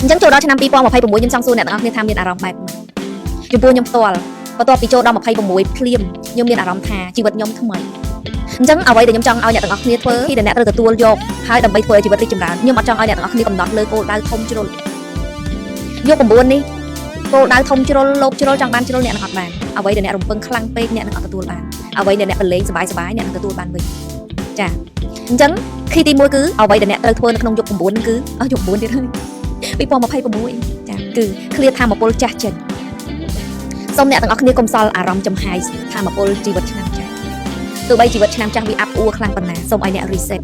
អញ្ចឹងចូលដល់ឆ្នាំ2026ខ្ញុំចង់សួរអ្នកទាំងអស់គ្នាថាមានអារម្មណ៍បែបម៉េចចំពោះខ្ញុំផ្ទាល់បន្ទាប់ពីចូលដល់26ភ្លាមខ្ញុំមានអារម្មណ៍ថាជីវិតខ្ញុំថ្មីអញ្ចឹងអ្វីដែលខ្ញុំចង់ឲ្យអ្នកទាំងអស់គ្នាធ្វើគឺដែលអ្នកត្រូវទទួលយកហើយដើម្បីធ្វើឲ្យជីវិតរីកចម្រើនខ្ញុំអត់ចង់ឲ្យអ្នកទាំងអស់គ្នាកំណត់លើគោលដៅធំជ្រុលយក9នេះគោលដៅធំជ្រុលលោភជ្រុលចង់បានជ្រុលអ្នកនឹងអត់បានអ្វីដែលអ្នករំពឹងខ្លាំងពេកអ្នកនឹងអត់ទទួលបានអ្វីដែលអ្នកប្រឡែងសบายសบายអ្នកនឹងទទួលបានវិញចាអញ្ចឹង key ទី1គឺអ្វីដែលអ្នកត្រូវធ្វើនៅក្នុងយុគ9ហ្នឹងគឺអស់យុគ9ទៀតហើយ2026ចាគឺ clear ថាមពលចាស់ចេញសូមអ្នកទាំងអស់គ្នាកុំសល់អារម្មណ៍ចំហាយថាមពលជីវិតឆ្នាំចាស់ទោះបីជីវិតឆ្នាំចាស់វាអាប់អួរខ្លាំងប៉ុណ្ណាសូមឲ្យអ្នក reset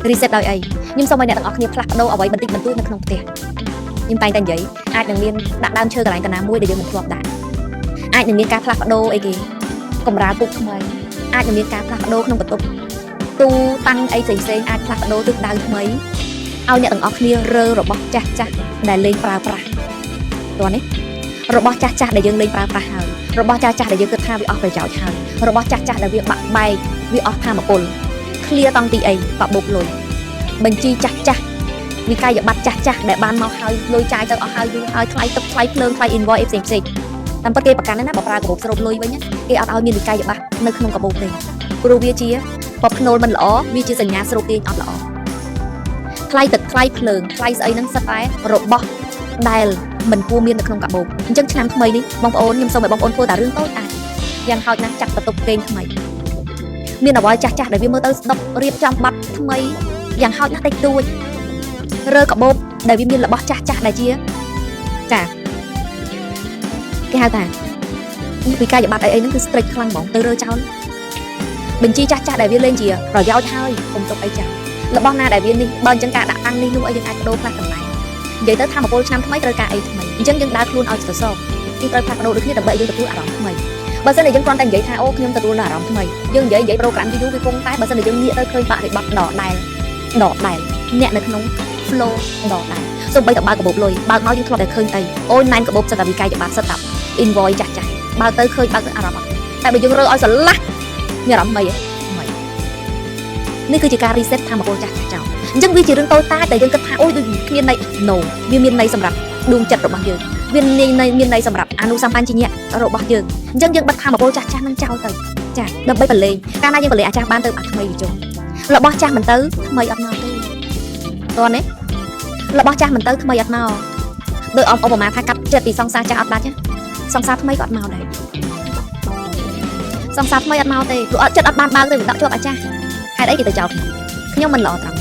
reset ដោយអីខ្ញុំសូមឲ្យអ្នកទាំងអស់គ្នាផ្លាស់ប្ដូរអ្វីបន្តិចបន្តួចនៅក្នុងផ្ទះខ្ញុំតែងតែនិយាយអាចនឹងមានដាក់ដើមឈើកន្លែងកណាមួយដែលយើងមិនធ្លាប់ដាក់អាចនឹងមានការផ្លាស់ប្ដូរអីគេកម្រាលពុកថ្មីអាចនឹងមានការផ្លាស់ប្ដូរក្នុងបន្ទប់ទូតាំងអីផ្សេងផ្សេងៗអាចផ្លាស់ប្ដូរទិសដៅថ្មីឲ្យអ្នកទាំងអស់គ្នារើរបស់ចាស់ចាស់ដែលលេងប្រើប្រាស់តោះនេះរបស់ចាស់ចាស់ដែលយើងលេងប្រើប្រាស់ហើយរបស់ចាស់ចាស់ដែលយើងគិតថាវាអស់ប្រយោជន៍ហើយរបស់ចាស់ចាស់ដែលវាបាក់បែកវាអស់ធម៌ពល clear តង់ទីអីបបោកលុយបញ្ជីចាស់ចាស់វិក័យប័ត្រចាស់ចាស់ដែលបានមកហើយលុយចាយទៅអស់ហើយយូរហើយថ្លៃទឹកថ្លៃភ្លើងថ្លៃ invoice អីផ្សេងផ្សេងតាមពិតគេប្រកាន់ណាបើប្រើកាបូបស្រូបលុយវិញណាគេអត់ឲ្យមានវិក័យប័ត្រនៅក្នុងកាបូបទេព្រោះវាជាបភ្នូលមិនល្អវាជាសញ្ញាស្រូបទាញអត់ល្អថ្លៃទឹកថ្លៃភ្លើងថ្លៃស្អីហ្នឹងសិតតែរបស់ដែលមិនគួរមាននៅក្នុងកាបូបអញ្ចឹងឆ្នាំថ្មីនេះបងប្អូនខ្ញុំសូមឲ្យបងប្អូនធ្វើតែរឿងតូចតាចយ៉ាងហោចណាស់ចាក់បន្ទប់គេងថ្មីមានអ្វីចាស់ចាស់ដែលវាមើលទៅស្ដុករៀបចំបាត់ថ្មីយ៉ាងហោចណាស់តិចតួចរើកាបូបដែលវាមានរបស់ចាស់ចាស់ដែលជាចាគេហៅថាវិក័យប័ត្រអីអីហ្នឹងគឺ strict ខ្លាំងហ្មងទៅរើចោលបញ្ជីចាស់ចាស់ដែលវាលេងជាប្រយោជន៍ហើយកុំទុកអីចោលរបស់ណាដែលវានេះបើអញ្ចឹងការដាក់តាំងនេះនោះអីយើងអាចបដូរផ្លាស់កន្លែងនិយាយទៅថាមពលឆ្នាំថ្មីត្រូវការអីថ្មីអញ្ចឹងយើងដើរខ្លួនឲ្យទៅសោកយើងត្រូវផ្លាស់ប្ដូរដូចគ្នាដើម្បីឲ្យយើងទទួលអារម្មណ៍ថ្មីបើសិនជាយើងគ្រាន់តែនិយាយថាអូខ្ញុំទទួលនៅអារម្មណ៍ថ្មីយើងនិយាយនិយាយ program យូរយូរវាគង់តែបើសិនជាយើងងាកទៅឃើញបរិបត្តិដដែលដដែលអ្នកនៅក្នុង flow ដដែលសូម្បីតែបើកកាបូបលុយបើកមកយើងធ្លាប់តែឃើញអីអូយណែនកាបូបសិតតែវិក័យប័ត្រសិតតែ invoice ចាស់ចាស់បើកទៅឃើញបើកទៅអារម្មណ៍អត់តែបើយើងរើឲ្យស្រឡះមានអារម្មណ៍ថ្មីហ៎ថ្មីនេះគឺជាការ reset ធម៌ពលចាស់ចាស់ចោលអញ្ចឹងវាជារឿងតូចតាចតែយើងគិតថាអូយដូចគ្មានន័យ no វាមានន័យសម្រាប់ដួងចិត្តរបស់យើងវាមានន័យមានន័យសម្រាប់អនុសម្បញ្ញៈរបស់យើងអញ្ចឹងយើងបិទធម៌ពលចាស់ចាស់នឹងចោលទៅចាដើម្បីបលេងកាលណាយើងបលេងអាចាស់បានទៅអាថ្មីវាចូលរបស់ចាស់មិនទៅថ្មីអត់មកទេតោះនេះរបស់ចាស់មិនទៅថ្មីអត់មកដោយអមឧបមាថាកាត់ចិត្តពីសង្សារចាស់អត់ដាច់សង្សារថ្មីក៏អត់មកដែរសង្សារថ្មីអត់មកទេព្រោះអត់ចិត្តអត់បានបើកទេវាដាក់ជាប់អាចាស់ហេតុអីគេទៅចោលខ្ញុំខ្ញុំមិនល្អត្រង់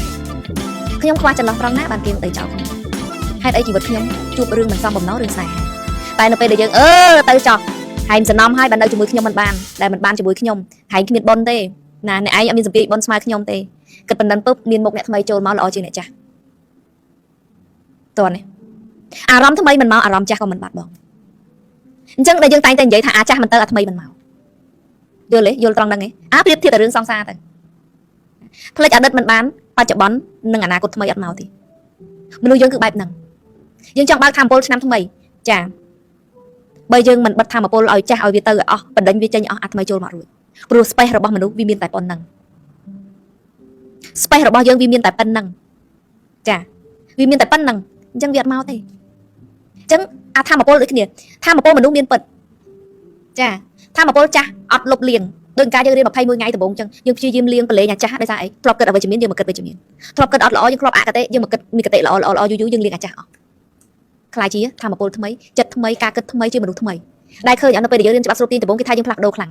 ខ្ញុំខ្វះចន្លោះត្រង់ណាបានគេទៅចោលខ្ញុំហេតុអីជីវិតខ្ញុំជួបរឿងមិនសមបំណងរឿងស្នេហាតែនៅពេលដែលយើងអឺទៅចោះហែងសំណំហើយបាននៅជាមួយខ្ញុំមិនបានដែលមិនបានជាមួយខ្ញុំហែងគ្មានប៉ុនទេណាអ្នកឯងអត់មានសម្ពាធប៉ុនស្មើខ្ញុំទេគិតប៉ុណ្ណឹងពឹបមានមុខអ្នកថ្មីចូលមកល្អជាងអ្នកចាស់តើនេះអារម្មណ៍ថ្មីមិនមកអារម្មណ៍ចាស់ក៏មិនបាត់បងអញ្ចឹងដែលយើងតែងតែនិយាយថាអាចាស់មិនទៅអាថ្មីមិនមកយល់ទេយល់ត្រង់ហ្នឹងឯងអាប្រៀបធៀបតែរឿងសង្សារទៅផ្លេចអតីតមិនបានបច្ចុប្បន្ននិងអនាគតថ្មីអត់មកទេមនុស្សយើងគឺបែបហ្នឹងយើងចង់បើកធម៌ពលឆ្នាំថ្មីចាបើយើងមិនបិទធម៌ពលឲ្យចាស់ឲ្យវាទៅឲ្យអស់បណ្ដេញវាចេញអស់អាថ្មីចូលមករួចព្រោះ space របស់មនុស្សវាមានតែប៉ុណ្្នឹង space របស់យើងវាមានតែប៉ុណ្្នឹងចាវាមានតែប៉ុណ្្នឹងអញ្ចឹងវាអត់មកទេអញ្ចឹងអាធម៌ពលដូចគ្នាធម៌ពលមនុស្សមានពិតចាធម៌ពលចាស់អត់លុបលាងដូចការយើងរៀន21ថ្ងៃដំបូងអញ្ចឹងយើងព្យាយាមលាងប្រឡែងអាចាស់ដោយសារអីធ្លាប់គិតអវិជ្ជមានយើងមកគិតវិជ្ជមានធ្លាប់គិតអត់ល្អយើងធ្លាប់អកតេយើងមកគិតមានគតិល្អល្អល្អយូរយូរយើងលាងអាចាស់អស់ខ្លាយជាធម៌ពលថ្មីចិត្តថ្មីការគិតថ្មីជាមនុស្សថ្មីដែលឃើញអត់នៅពេលដែលយើងរៀនច្បាប់ស្រូបទាញដំបូងគេថាយើងផ្លាស់ប្ដូរខ្លាំ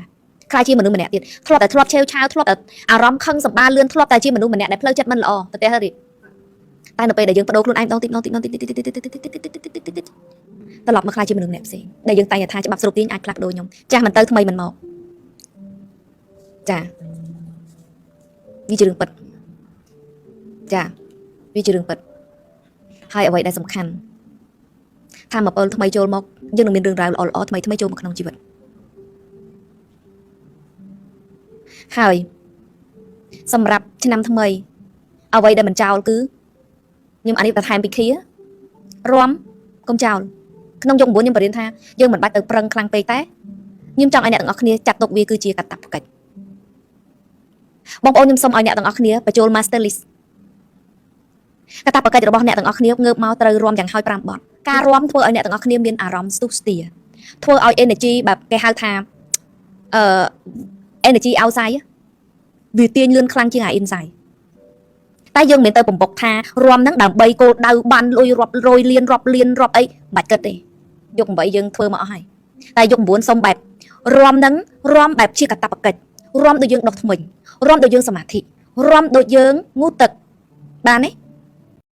ងខ្លាយជាមនុស្សម្នាក់ទៀតធ្លាប់តែធ្លាប់ឆេវឆាវធ្លាប់តែអារម្មណ៍ខឹងសម្បាលឿនធ្លាប់តែជាមនុស្សម្នាក់ដែលផ្លូវចិត្តមិនល្អទៅទេហើយតែនៅពេលដែលយើងបដូរខ្លួនឯងម្ដងតិចម្ដងតិចម្ដងតិចតិចតិចតិចតិចតិចតិចតិចតិចតិចត្រឡប់មកខ្លាយជាមនុស្សម្នាក់ផ្សេងដែលយើងតែងតែថាច្បាប់ស្រូបទាញអាចផ្លាស់ប្ដូរខ្ញុំចាស់មិនទៅថ្មីមិនមកចាវាជារឿងពិតចាវាជារឿងពិតហើយអ្វីដែលសំខាន់ថាមកពលថ្មីចូលមកយើងនឹងមានរឿងរ៉ាវល្អល្អថ្មីថ្មីចូលមកក្នុងជីវិតហើយសម្រាប់ឆ្នាំថ្មីអ្វីដែលមិនចោលគឺខ្ញុំអានេះបន្ថែមពីឃារំកុំចោលក្នុងយុគ9ខ្ញុំបរៀនថាយើងមិនបាច់ទៅប្រឹងខ្លាំងពេកតែខ្ញុំចង់ឲ្យអ្នកទាំងអស់គ្នាចាត់ទុកវាគឺជាកាតព្វកិច្ចបងប្អូនខ្ញុំសូមឲ្យអ្នកទាំងអស់គ្នាបញ្ចូល master list កាតព្វកិច្ចរបស់អ្នកទាំងអស់គ្នាងើបមកត្រូវរំយ៉ាងហោច5បទ ការរាំធ្វើឲ្យអ្នកទាំងអស់គ្នាមានអារម្មណ៍ស្ទុះស្ទាធ្វើឲ្យ energy បែបគេហៅថាអឺ energy outside វាទាញលឿនខ្លាំងជាងអា inside តែយើងមិនមែនទៅបំបុកថារាំហ្នឹងដើម្បីគោលដៅបានលុយរាប់រយលានរាប់លានរាប់អីមិនបាច់គិតទេយុគ8យើងធ្វើមកអស់ហើយតែយុគ9សុំបែបរាំហ្នឹងរាំបែបជាកតបកិច្ចរាំដូចយើងដុសធ្មេញរាំដូចយើងសមាធិរាំដូចយើងងូតទឹកបានទេ។